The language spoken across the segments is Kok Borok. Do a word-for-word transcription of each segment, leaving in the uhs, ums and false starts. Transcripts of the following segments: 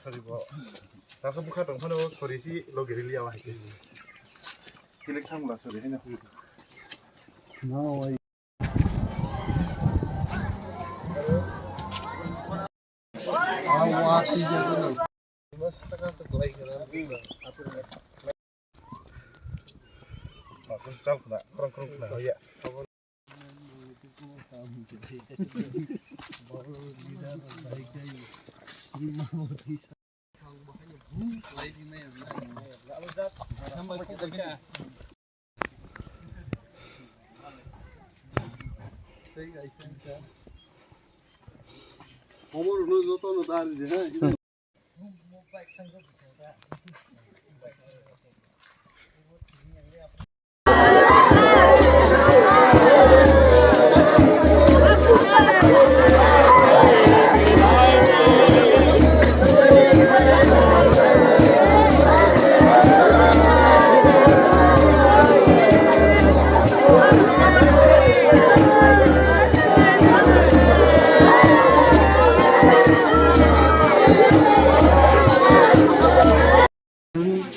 Sorry bo. Takhe bwkha tong phano sorry si logi rili awa hai. Kilik thang bwla sorry hai na. Khobor hwnwi jotono da ridi, ha?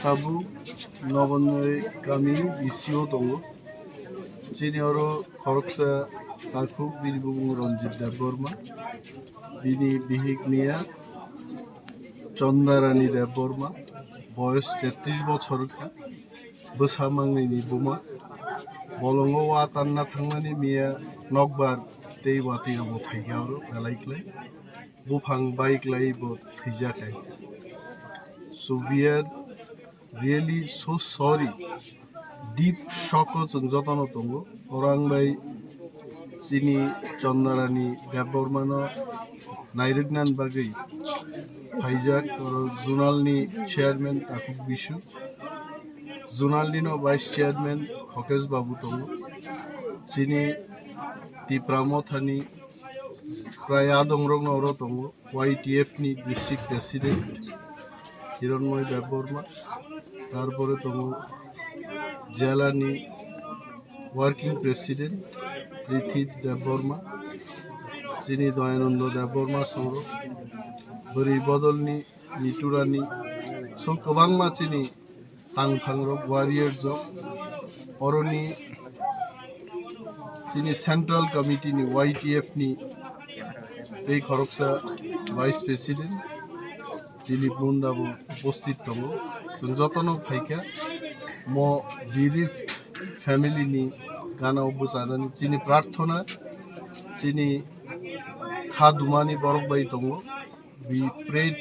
Tabuk Nobonnoi kami B C O tongo. Chini oro khoroksa takhuk, bini bumung Ranjit Debbarma. Bini bihik miya Chandarani Debbarma, boyos tetris bochor wngkha, bwsa mangnini buma. Bolongo wa tanna thangmani miya nokbar tei watwi rokbo phaikha oro belai klai. Buphang bai klai bo thwijak hai. So we are really so sorry. Deep shock o chwng jotono tongo. Oro ang bai chini Chandarani Debbarmano nairwknani bagwi phaijak oro zonal ni chairman Takhuk Bisu, zonal nino vice chairman Khokesh Babu tongo, chini Tipra Mothani prai adongrokno oro tongo. Y T F ni district president Hiranmoy Debbarma, tarpore tongo jela ni working president Rithi Debbarma, chini Dayananda Debbarma songro, bwrwi bodol ni Niturani, so kwbangma chini tangphangrok, warriors rok, oroni chini central committee ni Y T F ni tei khoroksa vice president Dilip Munda bo upasthit tongo. Chwng jotono phaikha mo bereaved family ni gana o bwchanani chini prarthona, chini kha dumani borok bai tongo. We pray to